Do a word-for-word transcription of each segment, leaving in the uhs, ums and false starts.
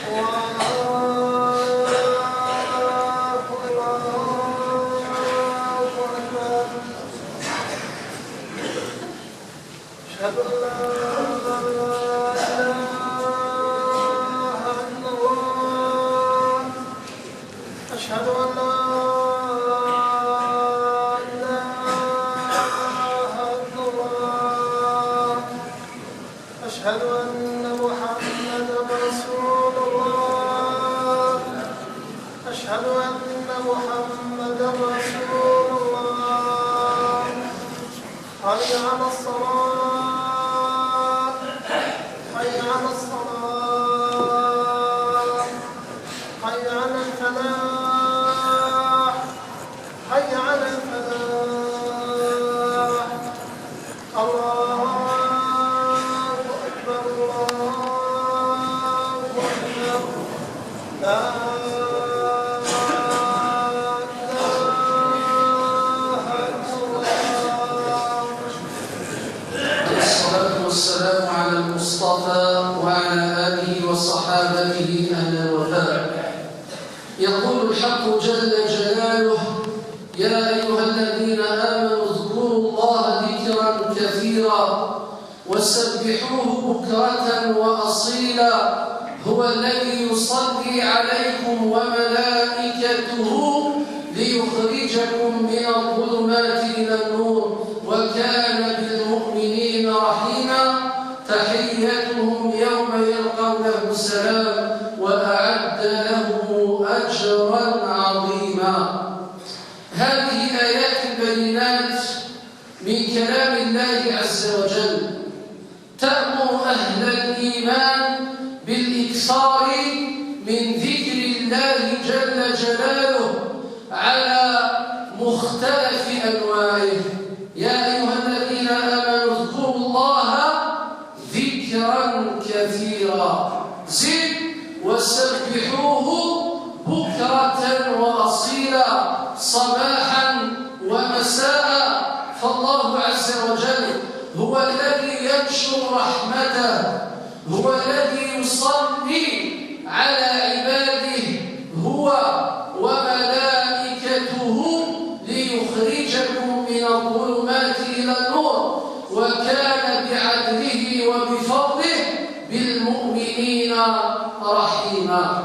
الله أكبر. أشهد أن لا إله إلا الله. أشهد أن لا إله إلا الله. أشهد أن محمدا رسول الله. أشهد أن محمدا رسول الله. حي على الصلاة. حي على الصلاة. حي على الفلاح. حي على الفلاح. الله أكبر، الله أكبر. لا إله إلا الله. الصلاة والسلام على المصطفى وعلى آله وصحابته أهل الوفاء. يقول الحق جل جلاله: يا أيها الذين آمنوا اذكروا الله ذكرا كثيرا وسبحوه بكرة وأصيلا، هو الذي يصلي عليكم وملائكته ليخرجكم من الظلمات إلى النور، وكان بالمؤمنين رحيما. تحيتهم يوم يلقونه سلام، وأعد لهم أجرا عظيما. هذه آيات بينات من كلام الله عز وجل، تأمر أهل الإيمان بالإكثار من ذكر الله جل جلاله على مختلف أنواعه. يا أيها الذين آمنوا اذكروا الله ذكرا كثيرا. زد: وسبحوه بكرة وأصيلا، صباحا ومساء. فالله عز وجل هو الذي ينشر رحمته، هو الذي يصلي على عباده هو وملائكته ليخرجكم من الظلمات إلى النور، وكان بعدله وبفضله بالمؤمنين رحيما.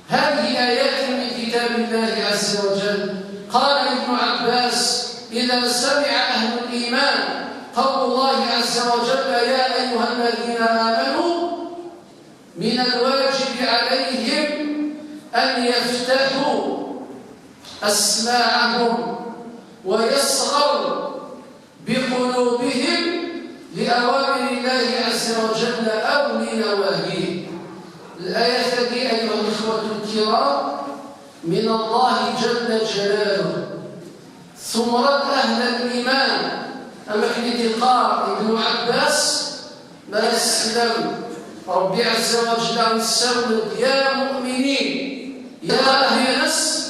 هذه آيات من كتاب الله عز وجل. قال ابن عباس: إذا سمع أهل الإيمان قول الله عز وجل: يا أيها الذين آمنوا، من الواجب عليهم أن يفتحوا أسماعهم ويصغوا بقلوبهم لأوامر الله عز وجل أو لنواهيه. الآية هذه أيها الإخوة الكرام من الله جل جلاله، ثمرة أهل الإيمان. أما كي يقال ابن عباس، ما يسلم ربي عز وجل يسلم: يا مؤمنين، يا أهل الناس،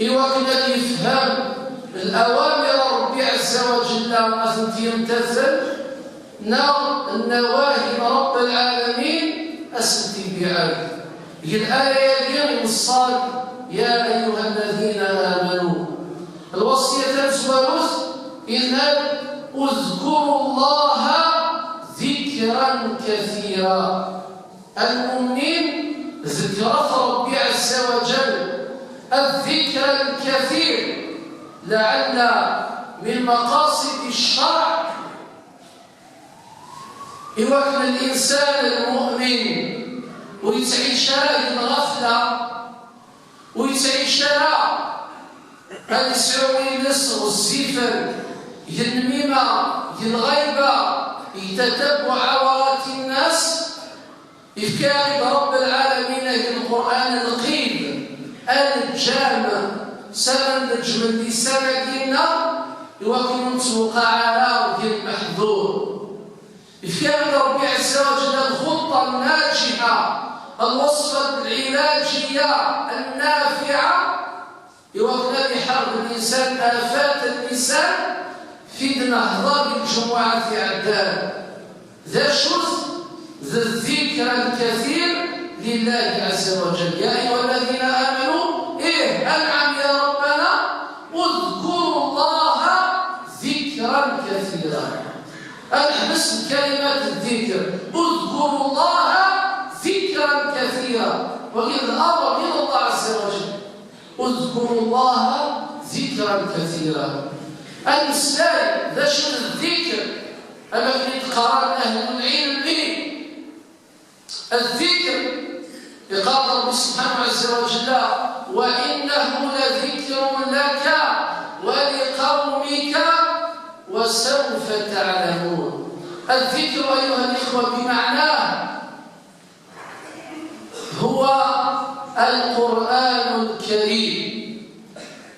إيوا كنا يفهم الأوامر ربي عز وجل أسنت يمتثل، نار النواهي رب العالمين أسنت يبيعد. هي الآية اللي يوصل: يا أيها الذين آمنوا. الوصية تزوروث إن: اذكروا الله ذكرا كثيرا. المؤمنين ذكرت ربي عز وجل الذكر الكثير، لعل من مقاصد الشرع إيوا كان الإنسان المؤمن ويتعيش على الغفلة ويتعيش على هذا السعوي النص والزيفر، النميمة، الغيبة، يتتبع عورات الناس. يفكاري رب العالمين القرآن القيم الجامع سنة الجمل لسنة دينا يوكل توقع على المحظور. يفكاري ربي عز وجل الخطة الناجحة، الوصفة العلاجية النافعة يوكل يحارب الإنسان آفات الإنسان في دماغ الجمعة في عدان. ذا شوز ذا الذكر الكثير الله عز وجل: يا أيها الذين آمنوا، إيه، أنعم يا ربنا، اذكروا الله ذكرا كثيرا. أنا حبست كلمة الذكر، اذكروا الله ذكرا كثيرا، وإذ الأمر من الله عز وجل: اذكروا الله ذكرا كثيرا. المسائل ذا شو الذكر؟ أما في قرار أهل العلم، الذكر، يقال ربي سبحانه عز وجل: وإنه لذكر لك ولقومك وسوف تعلمون. الذكر أيها الإخوة بمعناه هو القرآن الكريم.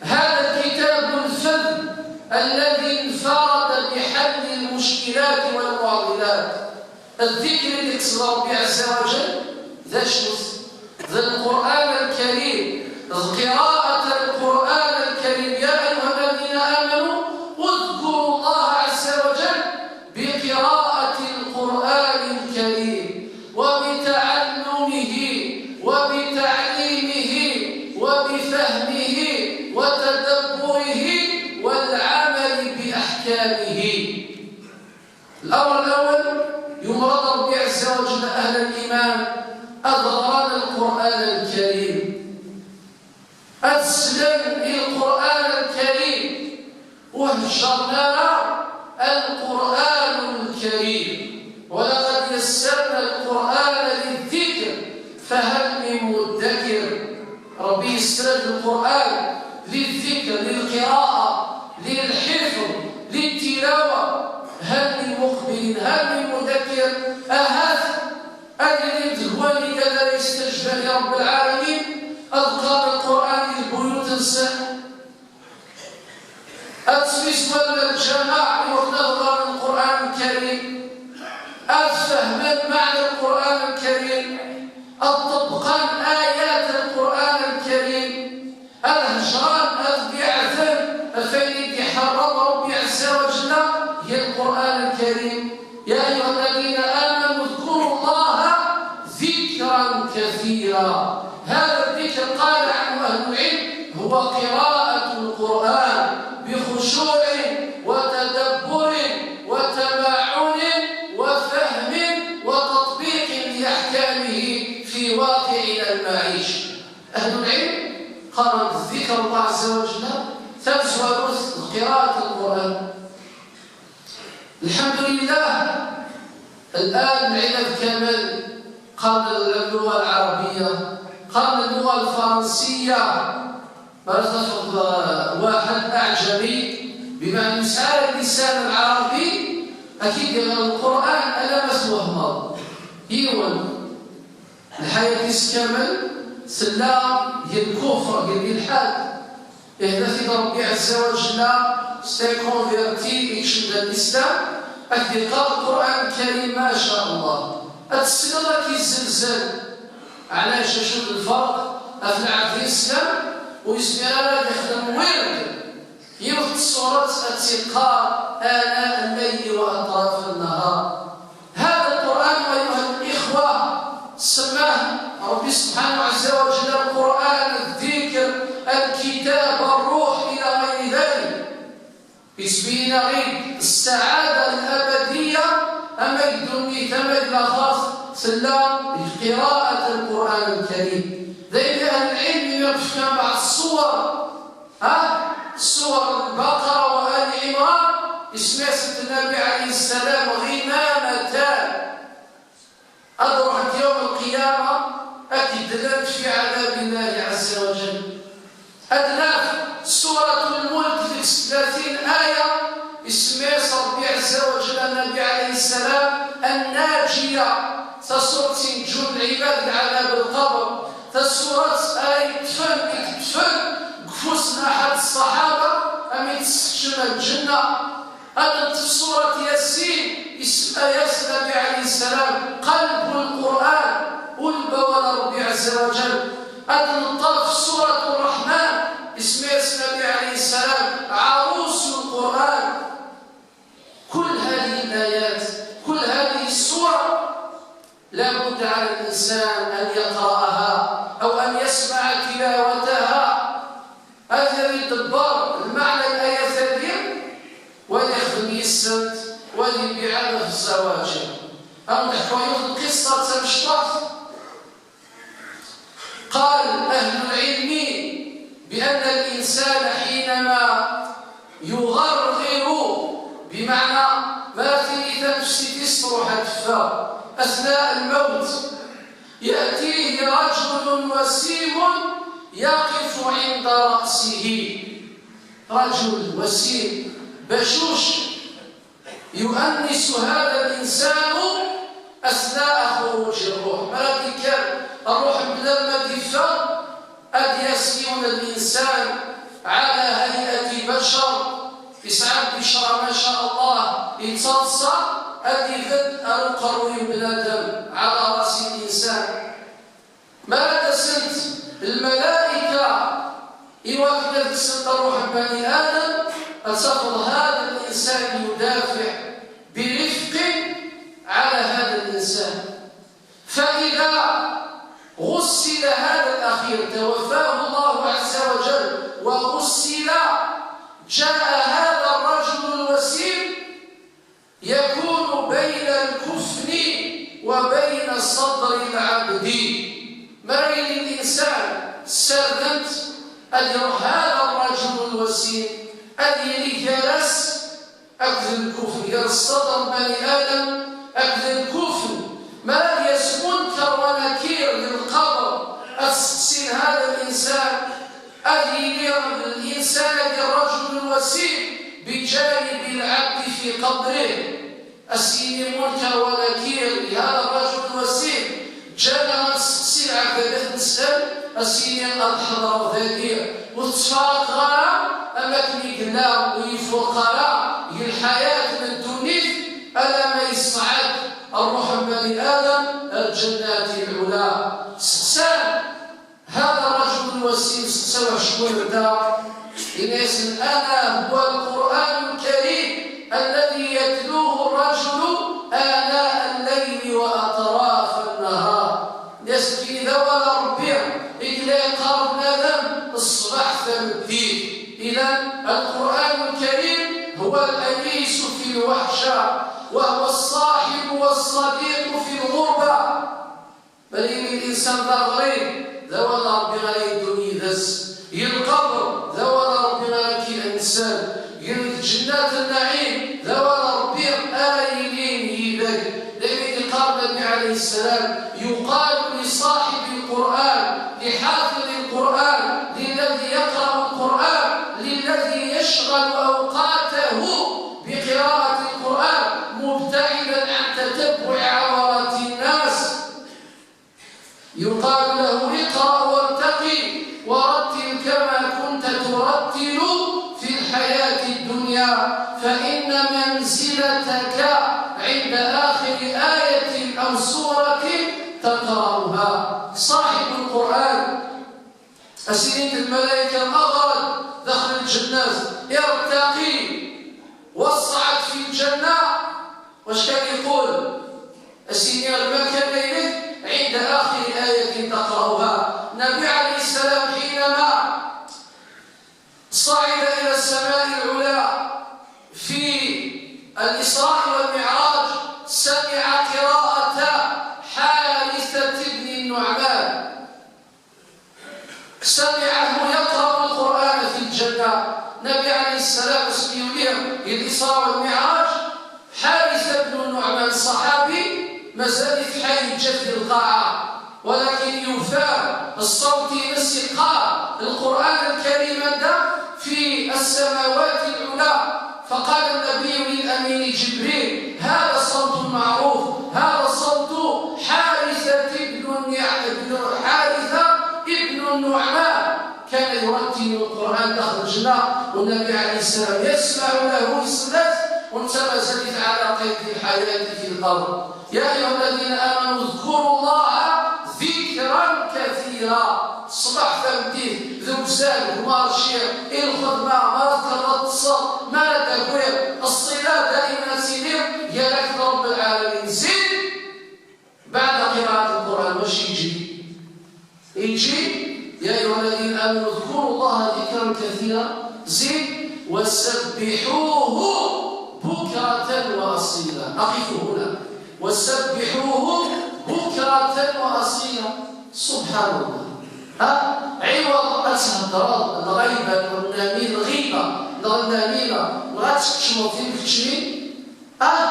هذا الكتاب الفذ الذي انفرد بحل المشكلات والمعضلات. الذكر اللي يقصد ربي عز وجل ذا شنو؟ ذا القرآن الكريم، قراءة القرآن الكريم. يا أيها الذين آمنوا اذكروا الله عز وجل بقراءة القرآن الكريم وبتعلمه وبتعليمه وبفهمه وتدبره والعمل بأحكامه. الأمر الأول، يمرض ربي عز وجل أهل الإيمان أذغران القرآن الكريم، أسلم القرآن الكريم، وهجرنا القرآن الكريم، ولقد يسرنا القرآن للذكر فهل من مدكر. ربي يسر القرآن للذكر، للقراءة، للحفظ، للتلاوة. هل من مقبل؟ هل من مدكر؟ أهات أجل الهوان كذا يستجبى لرب العالمين. أذكار القرآن للبيوت السهل. أتسميس ولا الجماعة يوخذ القرآن الكريم. أتفهم معنى القرآن الكريم. أطبقان آيات القرآن الكريم. الهجران أذبيعثن أفين يحرم ربي عز وجل هي القرآن الكريم. يا أيها الذين آمنوا اذكروا الله ذكرا كثيرا. هذا الذكر قال عنه أهل العلم هو قراءة القرآن بخشوع وتدبر وتمعن وفهم وتطبيق لأحكامه في واقعنا المعيشي. أهل العلم قالوا ذكر الله عز وجل ثلاث وروث قراءة القرآن. الحمد لله، الآن العباد كامل قرن اللغة العربية، قرن اللغة الفرنسية. مرة تفضل واحد أعجمي بمعنى يسعى اللسان العربي، أكيد يقرأ القرآن ألا ما توهمر. يون الحياة كامل سلا هي الكفر، هي الإلحاد. إذا في ربي عز وجل سيكونفيرتي يكشف الإسلام، أكيد يقرأ القرآن الكريم ما شاء الله. أتسلم كي زلزال على شاشة الفرق في العهد الإسلام ويسمي راه يخدم ورد يوث الصورة التقاء آناء الليل وأطراف النهار. هذا القرآن أيها الإخوة سماه ربي سبحانه عز وجل القرآن الذكر، الكتاب، الروح، إلى غير ذلك. يسمينا غير السعادة الأبدية، أما يدوني ثمن لا خاص سلا قراءة القرآن الكريم. ذلك أهل العلم يقف بعض الصور، ها؟ سور البقرة وآل عمران، اسمها سيدنا النبي عليه السلام غمامتان. أدرك يوم القيامة أكد لك في عذاب الله عز وجل. أدناف سورة الملك في ثلاثين آية، اسمها ربي عز وجل النبي عليه السلام الناجية، سورة جن العباد العذاب القبر، سورة آية تفن، تفن، قفوسنا أحد الصحابة، أمي تسجم الجنة. هذا في سورة ياسين، اسم ياسين النبي عليه السلام قلب القرآن، قلب ولا ربي عز وجل. هذا في سورة الرحمن، اسم ياسين النبي عليه السلام عروس القرآن. كل هذه الآيات، كل هذه السور لا بد على الإنسان أن يقرأ يسمع تلاوتها، ad iḍebber lmeɛna n layat-agi, u ad ixdem yis-sent, u ad ibiɛ ɣef zzwaǧ. Ad wen-d-ḥkuɣ yiwet n lqissa d tamecṭuḥt. قال أهل العلم بأن الإنسان حينما يغرغر، بمعنى ما في تنفس تسرح تفا أثناء الموت، يأتيه رجل وسيم يقف عند رأسه. رجل وسيم، بشوش، يؤنس هذا الإنسان أثناء خروج الروح. Mi ara d-yekker ṛṛuḥ n bnadem ad d-yeffeɣ, ad d-yas yiwen n linsan على هيئة بشر, yesɛa lbecra, ma sha Allah, yettaḍsa, ad d-ibedd ar uqerruy n bnadem, على رأس الإنسان. Mi ara d-asent lmalayka i wakken ad kksen ṛṛuḥ n bani Adam, ad tafeḍ هذا الإنسان يدافع برفق على هذا الإنسان. فإذا غسل هذا الأخير، توفاه الله عز وجل وغسل، جاء هذا الرجل الوسيم يكون بين الكفن وبين صدر العبد. Mi ara yili linsan ssarden-t, ad iṛuḥ هذا الرجل الوسيم, ad yili gar-as akked lkufn, gar ṣṣadr n bani Adam akked lkufn. Mi ara d-yas Munker wa Nakir di lqabr, ad sseqsin هذا الإنسان, ad yili linsan-agi, الرجل الوسيم, بجانب العبد في قبره. Ad s-yini Munker wa Nakir i هذا الرجل الوسيم, ǧǧan-aɣ ad nesteqsi lɛebd-agi ad t-nesel, ad s-yini ad ḥeḍreɣ dagi, ur tettfaraqeɣ ara, am akken i yella ur yefruq ara deg lḥayat n ddunit, alamma yesɛed ṛṛuḥ n bani Adam الجنات العلى. Seqsan هذا الرجل الوسيم, seqsaw acku d netta, yenna-yasen: أنا هو القرآن الكريم الذي يتلوه الرجل آناء الليل وأطراف النهار. Yenna-yasen: nekkini d awal n Ṛebbi i yella yeqqar bnadem ṣṣbeḥ tameddit. إذن القرآن الكريم هو الأنيس في الوحشة، وهو الصاحب والصديق في الغربة. Ma yili linsan d aɣrib, d awal n Ṛebbi ara yeddun yid-s. Deg lqebr, d awal n Ṛebbi ara k-yensen. Deg lǧennat n nnaɛim, d awal n Ṛebbi ara yilin yid-k. Daymi i d-yeqqar Nnbi ɛalayhi ssalam: يقال لصاحب القرآن، لحافظ القرآن، للذي يقرأ القرآن، للذي يشغل أوقاته بقراءة القرآن مبتعدا عن تتبع عورات الناس. يقال له: اقرأ وارتق ورتل كما كنت ترتل في الحياة الدنيا، فإن منزلتك عند آخر آية أو سورة تقرأها. صاحب القرآن, ad s-inint lmalayka: اقعد داخل الجنة، ارتقي، واصعد في الجنة. واش كان يقول؟ Ad s-yini: المكان لك عند آخر آية تقرأها. Nnbi ɛalayhi ssalam, حينما صعد إلى السماء العلى في الإسراء والمعراج، سمع قراءة حارثة بن النعمان. سمعه يقرأ القرآن في الجنة. Nnbi ɛalayhi ssalam, asmi yuli di l'Isra wal Miɛraj, Ḥarisa bnu Nuɛman, ṣṣaḥabi, mazal-it ḥay, yeǧǧa-t di lqaɛa, walakin yufa ṣṣawt-ines yeqqar Lqur'an Lkarim anda, في السماوات العلى. فقال النبي للأمين جبريل: هذا صوت معروف، هذا صوت حارثة بن النع-، بن حارثة بن النعمان، كان يرتل القرآن داخل الجنة، والنبي عليه السلام يسمع له، يسمع، وانت ما زلت على قيد الحياة في الأرض. يا أيها الذين آمنوا اذكروا الله ذكرا كثيرا. Ṣṣbeḥ tameddit, deg uzal, deg umarci, i lxedma, ma ara tekkreḍ ad teṭṭseḍ, ma ara d-takiḍ, ṣṣila daymen ad tili gar-ak d Ṛebb lɛalamin. Zid, بعد قراءة القرآن, wacu yeǧi? Yeǧi يا أيها الذين آمنوا اذكروا الله ذكرا كثيرا، زيد: وسبحوه بكرة وأصيلا. أقف هنا. وسبحوه بكرة وأصيلا. سبحان الله. ها؟ عوض أن تهدر الغيبة والنميمة، الغيبة، النميمة، وغتكشموا في الكشمين. اه،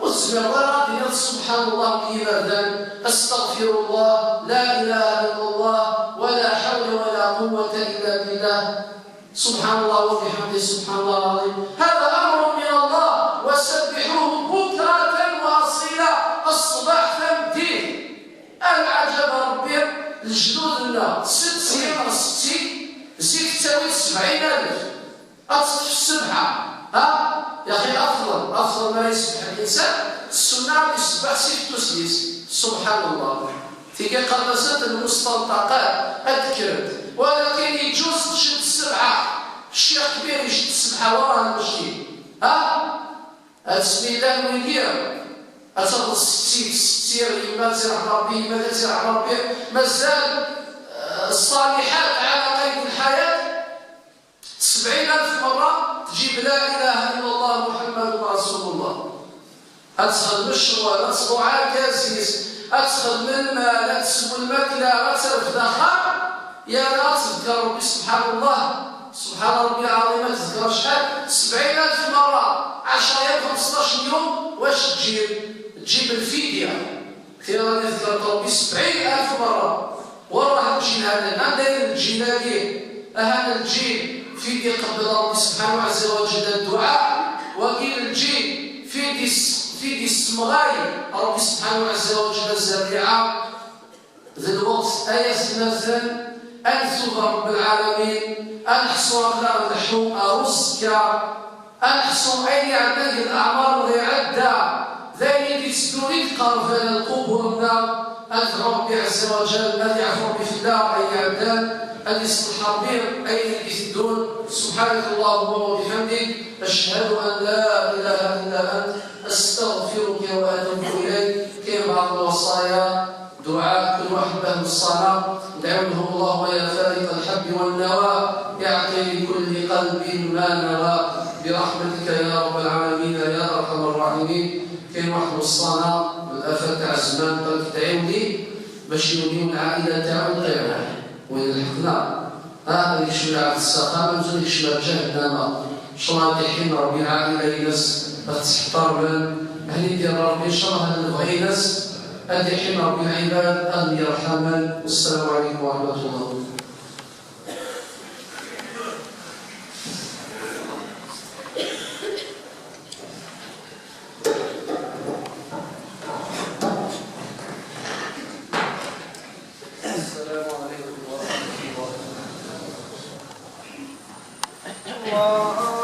وتسمع ورا ديال سبحان الله ملي يبردان، استغفر الله، لا اله الا الله، ولا حول ولا قوه الا بالله، سبحان الله وبحمده، سبحان الله العظيم. هذا امر من الله، وسبحوه بكره واصيلا. الصباح تمديه. العجب ربي، الجنود لنا ست ايام ست، زيد تساوي سبعين الف. أتصف السبحة. ها؟ يا أخي، أفضل، أفضل ما يسبح الإنسان، السنة يسبح سيف توسليس. سبحان الله. تيجي قال مثلا المستنطقات، أذكرت. ولكن يجوز تشد السبحة. الشيخ كبير يشد السبحة، وراه المشكل. ها؟ بسم الله المدير. أتغلط ستين، ستين، يما ترحم ربي، يما ترحم ربي. مازال، آه، الصالحات على قيد الحياة. سبعين ألف مرة تجيب لا إله إلا الله محمد رسول الله. أتخدم الشغل، أتصبو على الكاسيس، أتخدم المال، أتسوي الماكلة، أترفد أخر. يا لا تذكر ربي، سبحان الله، سبحان ربي العظيم، ما تذكر شحال؟ سبعين ألف مرة، عشرة أيام، خمسطاش يوم، واش تجيب؟ تجيب الفدية. كي راني ذكرت ربي سبعين ألف مرة، وين راه نجي لهذا؟ ما داير نجي لاقيه. أهانا نجي في يدي قبل ربي سبحانه عز وجل الدعاء، وكي نجي في يدي الس-، في يدي السمغاي ربي سبحانه عز وجل الزريعة. ذي الوقت آية نزل، أنسوا رب العالمين، أنحصوا أخلاق اللحوم أو الزكاة. Ad neḥṣu ayen iɛeddan deg leɛmar ur iɛedda, d ayen i d-itteddun i iqerben lqubur-nneɣ. Ad nedɛu Ṛebbi ɛezza wa jall, ad yeɛfu Ṛebbi fell-aɣ ayen iɛeddan, ad iṣelleḥ Ṛebbi ayen i d-iteddun. سبحانك اللهم وبحمدك، أشهد أن لا إله إلا أنت، أستغفرك وأتوب إليك. كاين بعض الوصايا دعاء كل واحد باه الصلاة، ندعو لهم: اللهم يا فارق الحب والنوى، اعط لكل قلب ما نوى، برحمتك يا رب العالمين يا أرحم الراحمين. كاين واحد الصلاة، الآفة تاع الزمان، قالك تعاوني باش يوليو العائلة تاعو يطيعوه وين لحقنا. ها، هذيك شمعة السخاء، ما نزلكش ما جهنم. إن شاء الله يحيي ربي العائلة ينس، تحترم، هني ديال ربي، إن شاء الله هذا نبغي ينس، هذه يحيي ربي العباد، أن يرحمن. والسلام عليكم ورحمة الله. السلام عليكم ورحمة الله.